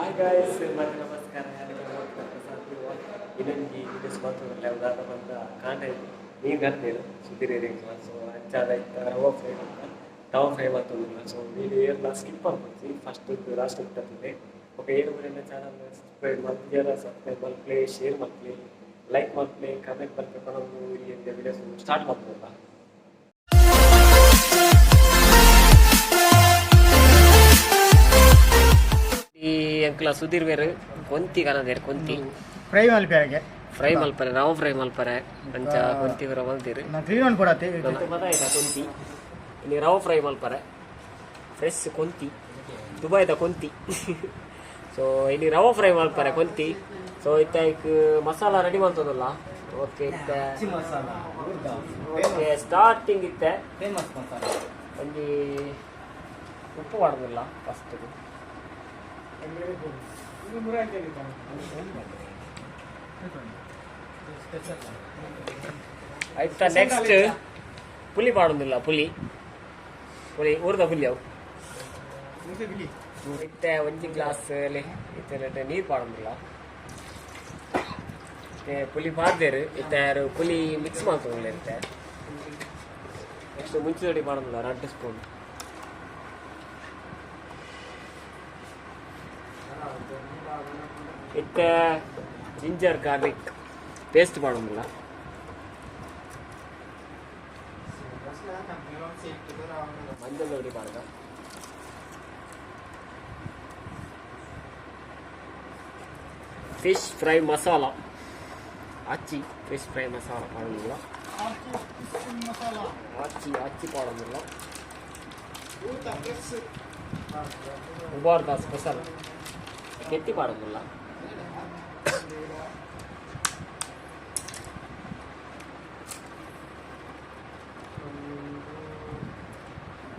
Hi guys, ಮತ್ತೆ ನಮಸ್ಕಾರ. ಇನ್ನೊಂದು ವಿಡಿಯೋಸ್ ಮಾತ್ರ ಉದಾಹರಣೆ ಬಂದ ಕಾಂಡ ಮೀನು ಕರ್ತೇನೆ ಸುದ್ದಿರೇರಿ. ಸೊ ಅಂಚಾದ ಇತ್ತ ರವಾ ಫ್ರೈ ಅಂತ ತವಾ ಫ್ರೈ ಮಾಡ್ತದಿಲ್ಲ. ಸೊ ವೀಡಿಯೋ ಏರ್ಲ ಸ್ಕಿಪ್ ಮಾಡ್ಕೊಡ್ತೀವಿ, ಫಸ್ಟ್ ಲಾಸ್ಟ್ ಇರ್ತದೆ. ಓಕೆ, ಏನು ಬರೀ ಚಾನಲ್ ಸಬ್ಸ್ಕ್ರೈಬ್ ಮಾಡ್ತೀರ, ಸಬ್ಸ್ಕ್ರೈಬ್ ಮಲ್ಪ್ಲೆ, ಶೇರ್ ಮಲ್ಪ್ಲೆ, ಲೈಕ್ ಮಲ್ಪ್ಲೆ, ಕಮೆಂಟ್ ಮಲ್ಪ್ಲೆ. ಪನೊಂದು ಈ ವಿಡಿಯೋಸ್ ಸ್ಟಾರ್ಟ್ ಮಾಡ್ಬೋದಾ? ಈ ಅಂಕಲ ಸುಧೀರ್ ಬೇರು ಕೊಂತಿ ಕನದೇರು ಕೊಂತಿ. ಫ್ರೈ ಮಲ್ಪೆರೆಗೆ. ಫ್ರೈ ಮಲ್ಪರೆ, ರವ ಫ್ರೈ ಮಲ್ಪರೆ ಅಂಚ ಕೊಂತಿ ಬರ ಮಲ್ತೀರಿ. ನಾನು ಕ್ಲೀನ್ ಮಾಡ್ಕೊಡತ್ತೆ. ಗೊತ್ತಾಯ್ತಾ? ಕೊಂತಿ ಇಲ್ಲಿ ರವ ಫ್ರೈ ಮಲ್ಪರೆ, ಫ್ರೆಶ್ ಕೊಂತಿ, ದುಬೈದ ಕೊಂತಿ. ಸೊ ಇಲ್ಲಿ ರವ ಫ್ರೈ ಮಲ್ಪರೆ ಕೊಂತಿ. ಸೊ ಇತ್ತ ಐಕ್ ಮಸಾಲ ರೆಡಿ ಮಾಡ್ತದಲ್ಲ. ಓಕೆ, ಇತ್ತ ಓಕೆ, ಸ್ಟಾರ್ಟಿಂಗ್ ಇತ್ತೆ ಫೇಮಸ್ ಮಸಾಲ. ಒಂಜಿ ಉಪ್ಪು ಮಾಡೋದಿಲ್ಲ ಫಸ್ಟ್. ಆಯ್ತಾ, ನೆಕ್ಸ್ಟ್ ಪುಲಿ ಮಾಡೋದಿಲ್ಲ. ಪುಲಿ ಪುಲಿ ಊರ್ದ ಪುಲಿ ಅವು. ಇತ್ತೆ ಒಂಜಿ ಗ್ಲಾಸ್ ಇತ್ತೆ ನೀರು ಪಾಡೊಂದಿಲ್ಲ. ಇತ್ತೆ ಪುಲಿ ಪಾಡ್ದೇರು, ಇತ್ತೆ ಯಾರು ಪುಲಿ ಮಿಕ್ಸ್ ಮಾಡ್ತೊಂದಿಲ್ಲ. ಇತ್ತೆ ನೆಕ್ಸ್ಟ್ ಮುಂಚಿದೊಡಿ ಪಾಡೊಂದಿಲ್ಲ, 2 ಸ್ಪೂನ್. ಇತ್ತೆ ಜಿಂಜರ್ ಗಾರ್ಲಿಕ್ ಪೇಸ್ಟ್ ಪಾಡೊಂದಿಲ್ಲ. ಮಂಜಲ್ ದೊಡಿ ಪಾಡ್ದ. ಫಿಶ್ ಫ್ರೈ ಮಸಾಲ, ಆಚಿ ಫಿಶ್ ಫ್ರೈ ಮಸಾಲ ಪಾಡೊಂದಿಲ್ಲ. ಆಚಿ ಆಚಿ ಪಾಡೊಂದಿಲ್ಲ. ಉಬಾರ್ದ ಸ್ಪೆಷಲ್ ಕೆತ್ತಿ ಪಾಡೊಂದಿಲ್ಲ.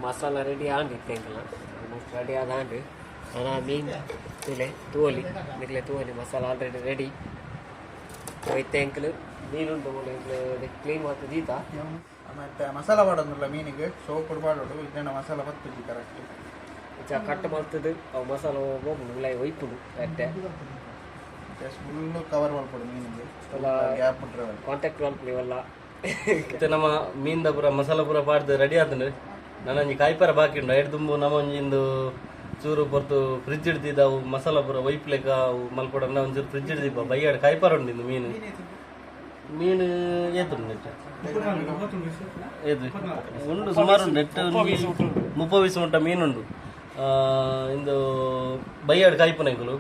ಮಸಾಲ ರೆಡಿ ಆಂಡ್ ಇತ್ತೆಂಕಲ ಆಲ್ಮೋಸ್ಟ್ ರೆಡಿ ಆದಾಂಡ್. ನನ ಮೀನ್ ತೂಲೆ ತೂವಲಿ ನಿಕ್ಲೆ ತೂವಲಿ, ಮಸಾಲ ಆಲ್ರೆಡಿ ರೆಡಿ. ಇತ್ತೆ ಎಂಕಲು ಮೀನುಂಟು, ಎಂಕ್ಲು ಕ್ಲೀನ್ ಮಾತು ದೀತ. ಮತ್ತೆ ಮಸಾಲ ಮಾಡೋದಿಲ್ಲ ಮೀನಿಗೆ, ಸೋಪ್ ಪಾಡೋಡು ಇದನ್ನ ಮಸಾಲ ಬರ್ತದೆ ಕರೆಕ್ಟ್. ಇಚ್ಚ ಕಟ್ ಮಲ್ತದು ಅವು ಮಸಾಲ ಹೋಗ್ಬುಂಡು ಉಲಾಯಿ ಒಯ್ಪುಂಡು ಅಟ್ಟೆ. ಫುಲ್ ಕವರ್ ಮಲ್ಪಡು ಮೀನಿಗೆ. ಅಲ್ಲ. ಗ್ಯಾಪ್ ಬಿಟ್ರೆ. ಕಾಂಟ್ಯಾಕ್ಟ್ ಮಲ್ಪಲಿ ಇವೆಲ್ಲ. ಮತ್ತೆ ನಮ್ಮ ಮೀನ್ದ ಪೂರ ಮಸಾಲ ಪೂರ ಪಾಡ್ದು ರೆಡಿ ಆತಂಡು. ನನೊಂಜಿ ಕಾಯ್ಪರ ಬಾಕಿ ಉಂಡು. ಐಡ್ ದುಂಬು ನಮ್ಮ ಒಂಜಿ ಇಂದು ಚೂರು ಪೊರ್ತು ಫ್ರಿಜ್ ಹಿಡ್ದಿದ್ದ ಅವು ಮಸಾಲ ಪೂರ ಒಯ್ಪ್ಲೆಕ ಅವು ಮಲ್ಪಡನ್ನ ಒಂಚೂರು ಫ್ರಿಜ್ ಹಿಡ್ದಿಪ್ಪ. ಬೈಯಾಡ್ ಕಾಯ್ಪರ ಉಂಡು. ಇಂದು ಮೀನು ಮೀನು ಏತುಂಡು ನೆಟ್ಟ ಏತು ಉಂಡು, ಸುಮಾರು ಉಂಡು ನೆಟ್ 30 ವೀಸ ಮುಟ್ಟ ಮೀನುಂಡು. ಇಂದು ಬೈಯಾಡ್ ಕಾಯ್ಪುನ ಎಂಕುಲು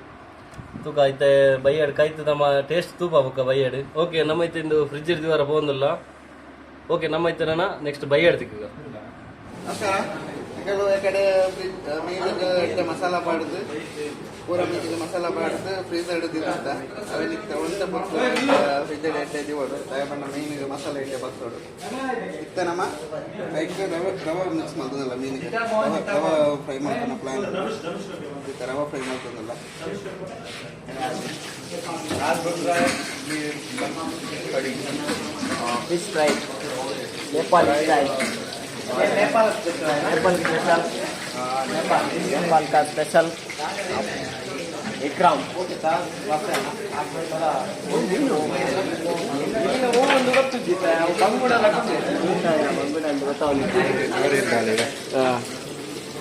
ತೂಕ ಐತೆ. ಬೈಯಾಡ್ ಕಾಯ್ತು ನಮ್ಮ ಟೇಸ್ಟ್ ತೂಪ ಬೊಕ್ಕ ಬೈಯಾಡ್. ಓಕೆ, ನಮ್ಮ ಐತೆ ಇಂದು ಫ್ರಿಜ್ ಹಿಡ್ದಿವಾರ ಪೋಂದುಲ್ಲ. ಓಕೆ, ನಮ್ಮ ಐತೆ ನನ್ನ ನೆಕ್ಸ್ಟ್ ಬೈಯಾಡ್ ತಿಕ್ಕ. ನಮಸ್ಕಾರ. ಕೆಲವು ಕಡೆ ಮೀನಿಗೆ ಎಡ್ಡೆ ಮಸಾಲ ಪಾಡ್ದು, ಪೂರ ಮೀನಿಗೆ ಮಸಾಲ ಪಾಡ್ದು ಫ್ರೀಸರ್ ಹಿಡಿದಿರಂತ. ಅವೆಲ್ಲ ಒಂತ ಪೊರ್ತು ಫ್ರಿಜ್ ಎಡ್ಡೆ ದಿವಡು ಬಣ್ಣ ಮೀನಿಗೆ ಮಸಾಲೆ ಎಡ್ಡೆ ಬರ್ತೋಡು. ಇತ್ತ ನಮ್ಮ ಐಕ್ ರವೆ ರವೆ ಮಿಕ್ಸ್ ಮಾಡ್ತದಲ್ಲ ಮೀನಿಗೆ, ರವೆ ರವೆ ಫ್ರೈ ಮಾಡ್ತಾನ ಪ್ಲಾನ್. ಇತ್ತ ರವೆ ಫ್ರೈ ಮಾಡ್ತದಲ್ಲ. Fish fry Nepali style, Nepal special, Nepal का स्पेशल विक्रम.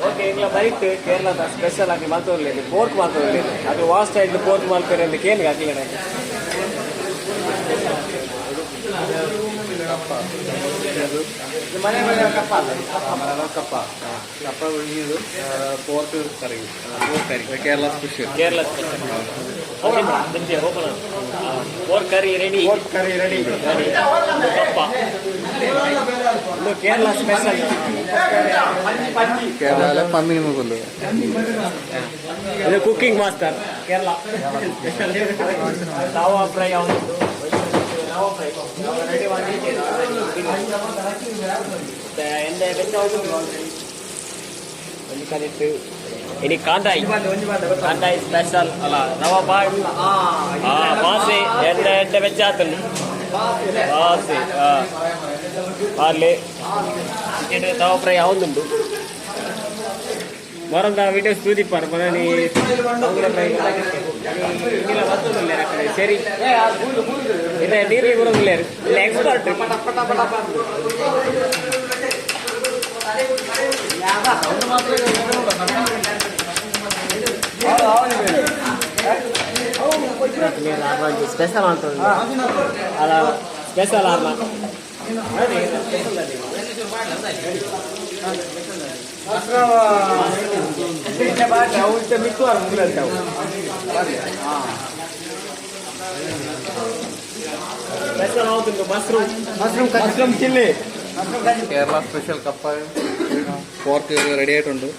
ಓಕೆ, ಎಂಗ್ಲ ಬೈಟ್ ಕೇರಳದ ಸ್ಪೆಷಲ್ ಆಗಿ ಮಾತೋರ್లేదు, ಪೋರ್ಕ್ ಮಾತೋರ್లేదు. ಅದು ವಾಸ್ಟ್ ಆಯ್ತು, ಪೋರ್ಕ್ ಮಲ್ಪೇರೆ ಅಂತ ಕೇನ್ಗೆ ಹಾಕಿಲ್ಲ ನನಗೆ. ಮನೆ ಮನೆ ಕಪ್ಪ ಅಲ್ಲ, ಕಪ್ಪ ಕಪ್ಪ ಉಳಿಯೋದು, pork curry, Kerala special. Kerala special. Pork curry ready. Curry ready. ಕಪ್ಪ ಇದು ಕೇರಳ ಸ್ಪೆಷಲ್. ಕೇರಳ ಪನ್ನಿ ಮುಗುಲು. ಇದು cooking master, Kerala special. Tawa fry ಅವನು, ರವಾ ಫ್ರೈ ರೆಡಿ ಮಾಡಿ ಎಣ್ಣೆ ಬೆಚ್ಚ ಹೋಗುದು ಆಲ್ರೆಡಿ. ಒಂದು ಕಲಿತು ಇನಿ ಕಾಂದಾಯಿ, ಕಾಂದಾಯಿ ಸ್ಪೆಷಲ್ ಅಲ್ಲ ರವಾ ಬಾ ಬಾಸಿ ಎಣ್ಣೆ ಎಣ್ಣೆ ಬೆಚ್ಚ ಆತನು ಬಾಸಿ ಅಲ್ಲಿ ತವಾ ಫ್ರೈ ಯಾವೊಂದುಂಟು. ಮರಂದ ವಿಡಿಯೋಸ್ ತೂದಿಪ್ಪಾರ ಮನನಿ ಬಂಗುಡೆ ಫ್ರೈ ಸರಿ ಇದೆ ನೀರಿಗೆ ಬರೋದಿಲ್ಲ ಇಲ್ಲ ಎಕ್ಸ್ಪರ್ಟ್. ಸ್ಪೆಷಲ್ ಅಂತ ಅಲ್ಲ, ಸ್ಪೆಷಲ್ ಅಲ್ಲ. ಸ್ಪೆಷಲ್ ಹೌದು, mushroom mushroom chilli. Kerala special കപ്പ പോർക്ക് റെഡി ആയിട്ടുണ്ട്.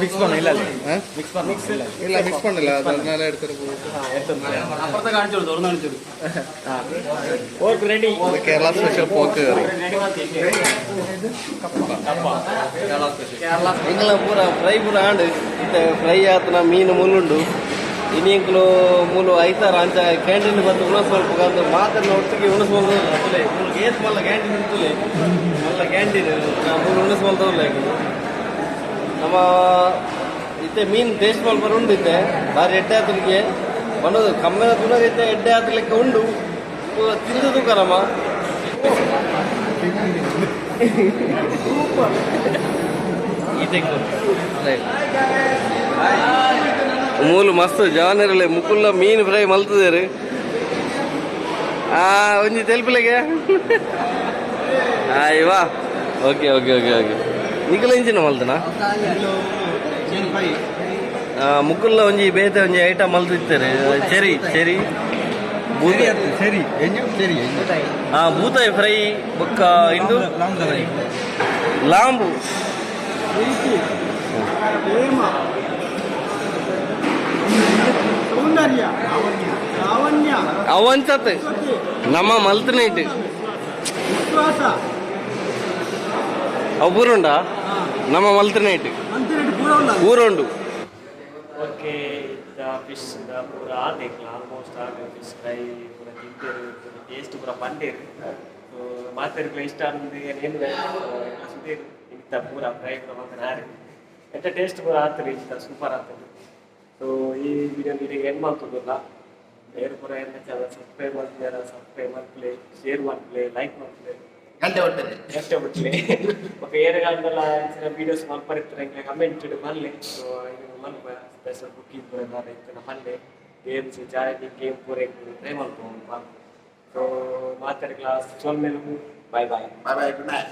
മിക്സ് പണില്ല. ഏ? ഇല്ല, മിക്സ് പണില്ല, അതെന്നാലും എടുത്തിട്ട് പോകും. അപ്പുറത്തെ കാണിച്ചു കൊടുത്തു, തുറന്ന് കാണിച്ചു pork ready. Kerala special pork curry. ಎಂಗಲ ಪೂರ ಫ್ರೈ ಪೂರ ಆಂಡ್ ಇತ್ತೆ ಫ್ರೈ ಆತನ ಮೀನು ಮುಳ್ಳುಂಡು. ಇನಿ ಎಂಕುಲು ಮೂಲು ಐತಾರ ಅಂಚ ಕ್ಯಾಂಟೀನ್ ಬಂದು ಉಣಸ್ ಮಲ್ಪ ಮಾತ್ರ ಒಟ್ಟಿಗೆ ಉಣಸ್ ಮಲ್ತ ತುಲೆ. ಮೂಲು ಏತ್ ಮಲ್ಲ ಕ್ಯಾಂಟೀನ್ ತುಲೆ, ಮಲ್ಲ ಕ್ಯಾಂಟೀನ್ ಮೂಲು ಉಣಸ್ ಮಲ್ತವಲ್ಲ ಎಂಕುಲು. ನಮ್ಮ ಇತ್ತೆ ಮೀನು ಟೇಸ್ಟ್ ಮಲ್ಪರ ಉಂಡು. ಇತ್ತೆ ಬಾರಿ ಎಡ್ಡೆ ಆತನಿಗೆ ಬನ್ನದು ಕಮ್ಮೆನ ತುಣಗ ಇತ್ತೆ ಎಡ್ಡೆ ಆತ ಲೆಕ್ಕ ಉಂಡು. ಪೂರ ತಿಂದು ತೂಕರಮ್ಮ. ಮೂಲು ಮಸ್ತ್ ಜವಾನರಲೆ ಮುಕುಲ್ಲ ಮೀನು ಫ್ರೈ ಮಲ್ತದೇರು. ಆ ಒಂಜಿ ತೆಲ್ಪಿಲೆಗೆ ಆಯ್ವಾ. ಓಕೆ ಓಕೆ ಓಕೆ ಓಕೆ, ನಿಕುಲ ಇಂಚಿನ ಮಲ್ತನಾ? ಮುಕುಲ್ಲ ಒಂಜಿ ಬೇತೆ ಒಂಜಿ ಐಟಮ್ ಮಲ್ತಿತ್ತಾರೆ. ಚೆರಿ ಚೆರಿ ಬೂತ ಸರಿ ಸರಿ. ಆ ಬೂತಾಯಿ ಫ್ರೈ ಬೊಕ್ಕ ಇಂದು ಲಾಂಬು. ಸೌಂದರ್ಯ ಲಾವಣ್ಯ. ಅವಂಚತ್ ನಮ್ಮ ಮಲ್ತನೇಟ್. ವಿಶ್ವಾಸ. ಅವು ಪೂರುಂಡ ನಮ್ಮ ಮಲ್ತನೇಟ್. ಮಂತ್ರಿ ಪೂರ ಉಲ್ಲ. ಊರುಂಡು. ಓಕೆ, ಇತ್ತ ಫಿಶ್ ಪೂರ ಆದೇಕ್ಲ ಆಲ್ಮೋಸ್ಟ್ ಆಗ ಫಿಶ್ ಫ್ರೈ ಪೂರ ತಿಂತೇರು, ಟೇಸ್ಟ್ ಪೂರ ಪಂಡೇರು. ಸೊ ಮಾತೆರ್ಗ್ಲ ಇಷ್ಟ ಅಂದು ಏನು ಸುದೇರು. ಇಂತ ಪೂರ ಫ್ರೈ ಪೂರ ಮಾತ್ರ ಆರು ಎಂತ ಟೇಸ್ಟ್ ಪೂರ ಆತದೆ, ಇಷ್ಟ ಸೂಪರ್ ಆಗ್ತದೆ. ಸೊ ಈ ವಿಡಿಯೋ ನೀರಿಗೆ ಏನು ಮಾಡ್ತದಲ್ಲ, ಬೇರೆ ಪೂರ ಎಲ್ಲ ಚಾನಲ್ ಸಬ್ಸ್ಕ್ರೈಬ್ ಮಾಡ್ತಿದಾರ, ಸಬ್ಸ್ಕ್ರೈಬ್ ಮಾಡ್ಪ್ಲೆ, ಶೇರ್ ಮಾಡ್ಪ್ಲೆ, ಲೈಕ್ ಮಾಡ್ಪ್ಲೆ. ಗಂಟೆ ಹೊಟ್ಟೆ. ಅಷ್ಟೇ ಬಿಟ್ಲೆ. ఒక ಏರೆಗಾಂಡಲ ಇಂಚಿನ ವೀಡಿಯೋಸ್ ಮಲ್ಪರಿತ್ತರೆ ಎಂಕ್ಲೆ ಕಮೆಂಟ್ ಮಲ್ಲೆ. ಸೊ ಇದು ಮಲ್ಪ ಸ್ಪೆಷಲ್ ಕುಕಿಂಗ್ ಪೂರ ದಾದ ಇತ್ತಿನ ಪಲ್ಲೆ, ಗೇಮ್ಸ್ ಜಾಯ್ನಿಂಗ್ ಗೇಮ್ ಪೂರ ಎಂಕ್ಲು ಟ್ರೈ ಮಲ್ಪ. ಸೊ ಮಾತೆರ್ಗ್ಲ ಸೊಲ್ಮೆಲು, bye bye. Bye bye, good night.